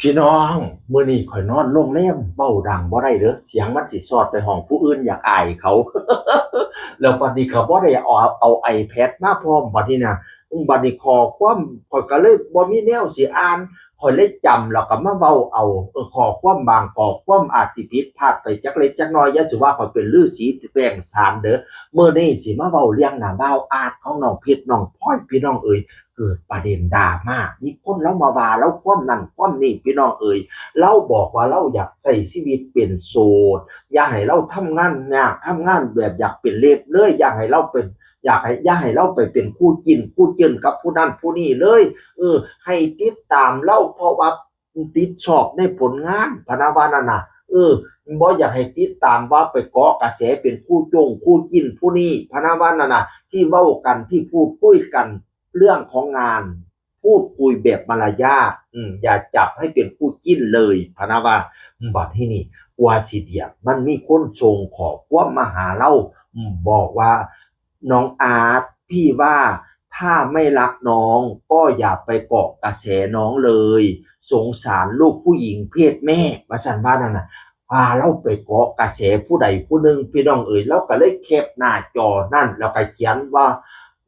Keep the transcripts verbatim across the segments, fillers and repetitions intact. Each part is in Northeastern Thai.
พี่น้อง มื้อนี้ข่อยนอนโรงแรม เว้าดังบ่ได้เด้อ เสียงมันสิซอดไปห้องผู้อื่น อยากอายเขา แล้วบัดนี้ก็บ่ได้เอา เอา iPad มาพร้อม บัดนี้นะ อืม บัดนี้ข้อความ ข่อยก็เลยบ่มีแนวสิอ่าน ข่อยเลยจำแล้วก็มาเว้าเอา เออ ข้อความบางข้อความอาจสิผิดพลาดไปจักเล็กจักน้อย อย่าสิว่าข่อยเป็นฤาษีแปลงสารเด้อ มื้อนี้สิมาเว้าเรื่องน้าบ่าวอาร์ตของน้องเพชรน้องพลอย พี่น้องเอ๋ย เกิดประเด็นดราม่า มีคนลาวมาว่าลาวความนั่นความนี่ พี่น้องเอ๋ย ลาวบอกว่าลาวอยากใช้ชีวิตเป็นโสด อย่าให้ลาวทำงานยาก ทำงานแบบอยากเป็นเลฟเลย อย่าให้ลาวเป็น อยากให้ อย่าให้ลาวไปเป็นคู่จิ้น คู่เจิ้นกับผู้นั้นผู้นี้เลย เออ ให้ติดตามลาว เพราะว่าติดชอบในผลงาน พะนะว่านั่นน่ะ เออ บ่อยากให้ติดตามว่าไปเกาะกระแสเป็นคู่จงคู่จิ้นผู้นี้ พะนะว่านั่นน่ะ ที่เว้ากัน ที่พูดคุยกัน เรื่องของงาน พูดคุยแบบมารยาท อืม อย่าจับให้เป็นคู่จิ้นเลย พะนะว่า บัดทีนี้ กว่าสิเดียด มันมีคนส่งข้อความมาหาลาว อืม บอกว่า น้องอาร์ต พี่ว่าถ้าไม่รักน้องก็อย่าไปเกาะกระแสน้องเลย สงสารลูกผู้หญิงเพศแม่ ว่าซั่นว่านั่นน่ะ พาลาวไปเกาะกระแสผู้ใดผู้หนึ่ง พี่น้องเอ๋ย ลาวก็เลยแคปหน้าจอนั่น แล้วก็เขียนว่า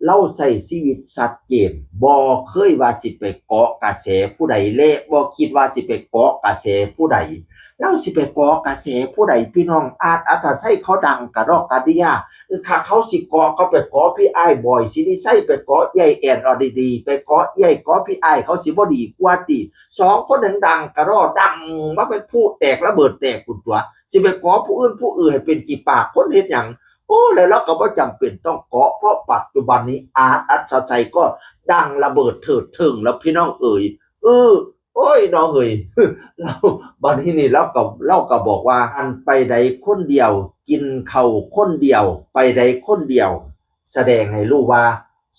ลาวใช้ชีวิตชัดเจน บ่เคยว่าสิไปเกาะกระแสผู้ใด และบ่คิดว่าสิไปเกาะกระแสผู้ใด ลาวสิไปเกาะกระแสผู้ใด พี่น้อง อาร์ต อัธชัยเขาดังกะดอกกะเดี้ย เออ ถ้าเขาสิเกาะก็ไปเกาะพี่อ้ายบอย สิริชัย ไปเกาะเอื้อยแอน อรดี ไปเกาะเอื้อยเกาะพี่อ้าย เขาสิบ่ดีกว่าติ สองคนนั้นดังกะดอกดังมาเป็นผู้แตกระเบิดแตกพุ้นตั๊ว สิไปเกาะผู้อื่นผู้อื่นให้เป็นขี้ปากคนเฮ็ดหยัง โอ้ แล้วลาวก็บ่จำเป็นต้องเกาะ เพราะปัจจุบันนี้อาร์ต อัธชัยก็ดังระเบิดเถิดเถิงแล้ว พี่น้องเอ๋ย เออ โอ้ย น้องเอ๋ย ลาว บัดทีนี้ลาวก็ ลาวก็บอกว่า อันไปใดคนเดียว กินข้าวคนเดียว ไปใดคนเดียว แสดงให้รู้ว่า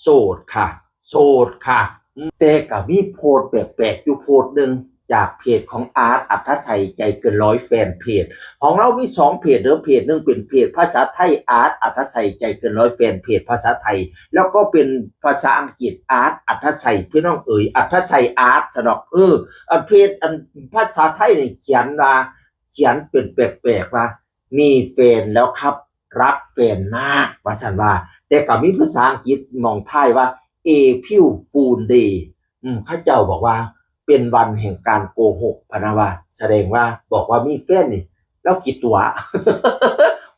โสดค่ะ โสดค่ะ อืม แต่ก็มีโพสต์แปลกๆอยู่โพสต์หนึ่ง จากเพจของอาร์ต อัธชัย ใจเกินร้อย แฟนเพจ ของลาวมีสองเพจเด้อ เพจหนึ่งเป็นเพจภาษาไทย อาร์ต อัธชัย ใจเกินร้อย แฟนเพจภาษาไทย แล้วก็เป็นภาษาอังกฤษ อาร์ต อัธชัย พี่น้องเอ๋ย อัธชัยอาร์ต ซะดอก เออ อันเพจอันภาษาไทยนี่เขียนว่า เขียนเป็นแปลกๆว่า มีแฟนแล้วครับ รักแฟนมาก ว่าซั่นว่า แต่ก็มีภาษาอังกฤษหม่องท้ายว่า April Fool Day อืม เขาเจ้าบอกว่าเป็นวันแห่งการโกหก พะนะว่า แสดงว่าบอกว่ามีแฟนนี่ ลาวขี้ตั๋ว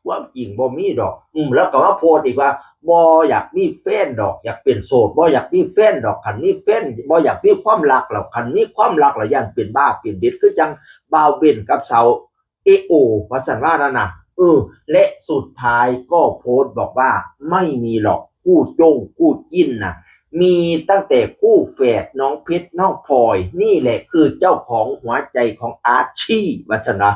ความจริงบ่มีดอก อืม ลาวก็มาโพสต์อีกว่า บ่อยากมีแฟนดอก อยากเป็นโสด บ่อยากมีแฟนดอก คันมีแฟน บ่อยากมีความรักแล้ว คันมีความรักแล้วย้านเป็นบ้าเป็นเบ็ด คือจั่งบ่าวเบ้นกับสาว เอโอ ว่าซั่นว่านั่นน่ะ เออ และสุดท้ายก็โพสต์บอกว่า ไม่มีหรอกคู่จงคู่จิ้นน่ะ มีตั้งแต่คู่แฝดน้องเพชรน้องพลอย นี่แหละคือเจ้าของหัวใจของอาร์ตชี ว่าซั่นนะ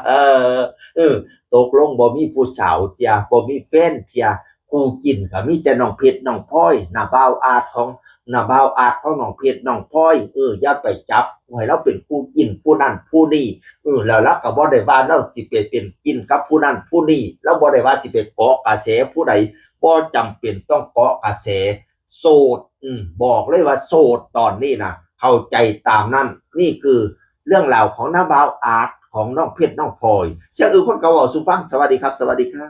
เออ เออ ตกลงบ่มีผู้สาวเตีย บ่มีแฟนเตีย คู่จิ้นก็มีแต่น้องเพชรน้องพลอย น้าบ่าวอาร์ตของ น้าบ่าวอาร์ตของน้องเพชรน้องพลอย เออ อย่าไปจับให้ลาวเป็นคู่จิ้นผู้นั้นผู้นี้ เออ แล้วลาวก็บ่ได้ว่าลาวสิไปเป็นจิ้นกับผู้นั้นผู้นี้ ลาวบ่ได้ว่าสิไปเกาะกระแสผู้ใด บ่จำเป็นต้องเกาะกระแส โสด อืม บอกเลยว่าโสดตอนนี้นะ เข้าใจตามนั้น นี่คือเรื่องราวของน้าบ่าวอาร์ต ของน้องเพชรน้องพลอย เสียงอื่นคนก็เว้าสู่ฟัง สวัสดีครับ สวัสดีครับ